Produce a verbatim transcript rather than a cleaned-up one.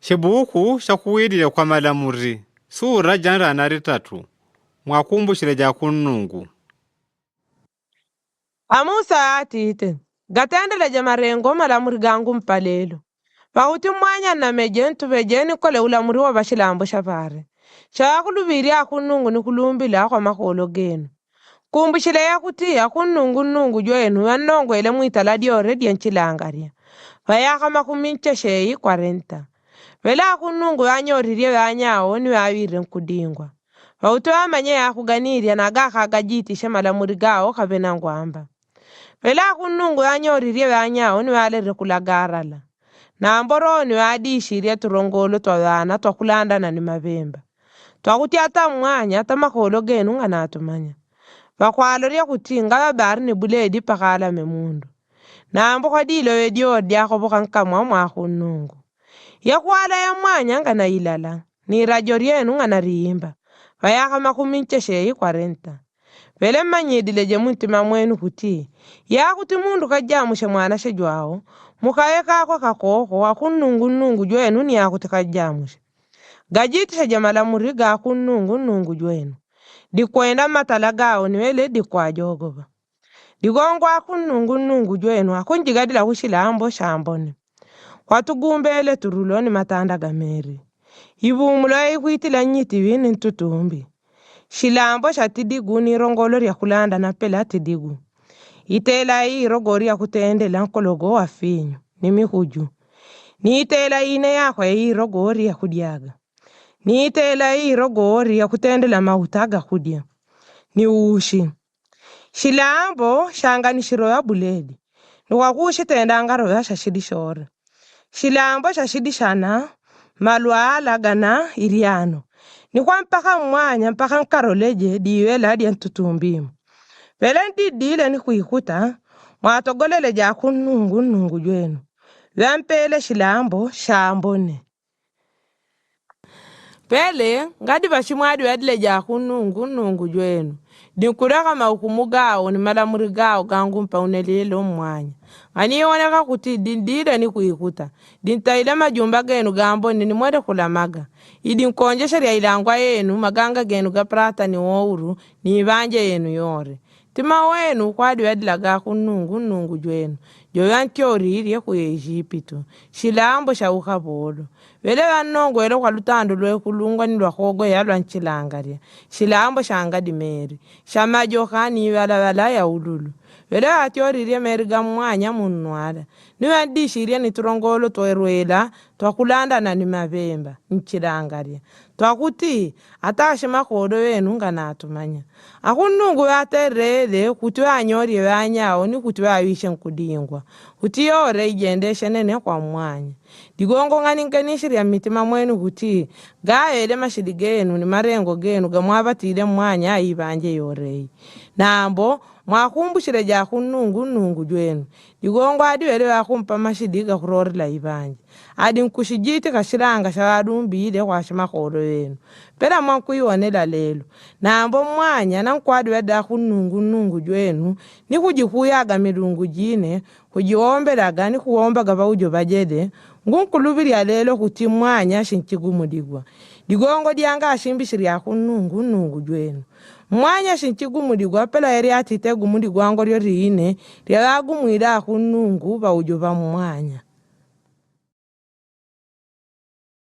Chibuku chakuwilila kwa Malamuri, sura ja ndrana na litatu. Mwakumbushile ja kunnungu. Amusa atite, gatendeleje malengo Malamuri gangu mpalelo. Pakuti mwanya nameje, ntupeje, nikole ulamuri wa vashilambu sha vale. Chakuluvilya akunnungu ni kulumbila kwa makolo genu. Kumbushile yakuti akunnungu nnungu jwenu vannongwele mwitala lyole lya nchilangalya, vayaka makumi nchesheyi, kwarenta. Vele akunnungu vanyolilye vanyawo ni vavile nkudingwa. Vauti vamanye yakuganilya na gaka gajitishe Malamuri gawo kave na ngwamba. Vele akunnungu vanyolilye vanyawo ni valele kulagalala. Na mbolo ni vadishilye tulongolo twa vana twakulandana ni mavemba, twakuti ata mwanya ata makolo genu nganatumanya. Vakwalolya kuti ngavabali ni buledi pakalame mundu. Nambo kwa dilowe dyo dyakoboka nkamwa mwa akunnungu. Yakwala ya mwanya nganayilala, ni lajo lyenu nganaliyimba, vayaka makumi nchesheyi, kwarenta. Vele mmanyidileje muntima mwenu kuti, yakuti mundu kajamushe mwanashe jwawo, mukaye kakwe kakoko akunnungu nnungu jwenu ni yakuti kajamushe. Gajitisheje Malamuri ga kunnungu nnungu jwenu. Dikwenda matala gawo ni vele dikwajogova. Digongo akunnungu nnungu jwenu akunjigadila ku shilambo sha mbone. Kwatugumbele tululo ni matanda ga meli. Ivumulo yayikwitila nyitivi ni ntutumbi. Shilambo sha tidigu ni longolo lya kulandana pela tidigu. Itela ilogo lya kutendela nkologo wa finyu ni mikuju. Ni itela ine yakwe ilogo lya kudyaga. Ni itela ilogo lya kutendela mauta ga kudya ni ushi. Shilambo shanga ni shilo ya buledi, ni kwakushitenda ngalo ya shashili shole. Shilambo shashili shana malwala gana ilyano, ni kwa mpaka mwanya mpaka nkaloleje diwela dya ntutumbimu. Vele ndidile ni kwikuta, mwatogolele ja kunnungu nnungu jwenu, vyampele shilambo sha mbone. Pele, ngadi vashimwadi vadileja kunnungu nnungu jwenu. Dinkuleka maukumu gawo ni Malamuri gawo gangu mpaunelelo mmwanya. Nganioneka kuti dindile ni kwikuta. Dintayile majumba genu ga mbone ni mwele kulamaga. Idi nkonjesha lya ilangwa yenu, maganga genu ga plata ni ouru, ni ivanje yenu yole. Ntima wenu kwadi vadilaga kunnungu nnungu jwenu, jo vyantyolilye ku Ejipitu, shilambo sha ukapolo. Vele vannongwele kwa lutando lwe kulungwa ni lwa kogoya lwa nchilangalya, shilambo sha ngadi meli, sha majoka ni valavala ya ululu. Vele vatyolilye meli ga mmwanya mu nnwala, ni vandishilye ni tulongolo twe lwela twa kulandana ni mavemba nchilangalya, twakuti, atashi makolo venu nganatumanya. Akunnungu vatelele kuti vanyolye vanyawo ni kuti vavishe nkudingwa, kuti yole ijendeshe nene kwa mmwanya. Digongo nganingenishi lya mmitima mwenu kuti gayele mashili genu ni malengo genu gamwabatile mmwanya ivanje yoleyi. Nambo mwakumbushile ja kunnungu nnungu jwenu. Digongo adi vele vakumpa mashili ga kulolela ivanje. Adi nkushijitika shilanga sha valumbile kwashi makolo venu. Pela mwankuyonela lelo. Nambo mmwanya nankwadi vadi akunnungu nnungu jwenu, ni kujikuyaga milungu jine, kujiwombelaga ni kuwombaga vaujo vajele, ngunkuluvilya lelo kuti mmwanya shinchigumuligwa. Digongo dyanga ashimbishi lya kunnungu nnungu jwenu. Mmwanya shinchigumuligwa pela yeli atite gumuligwa ngo lyo line lya vagumwile akunnungu vaujo va mmwanya.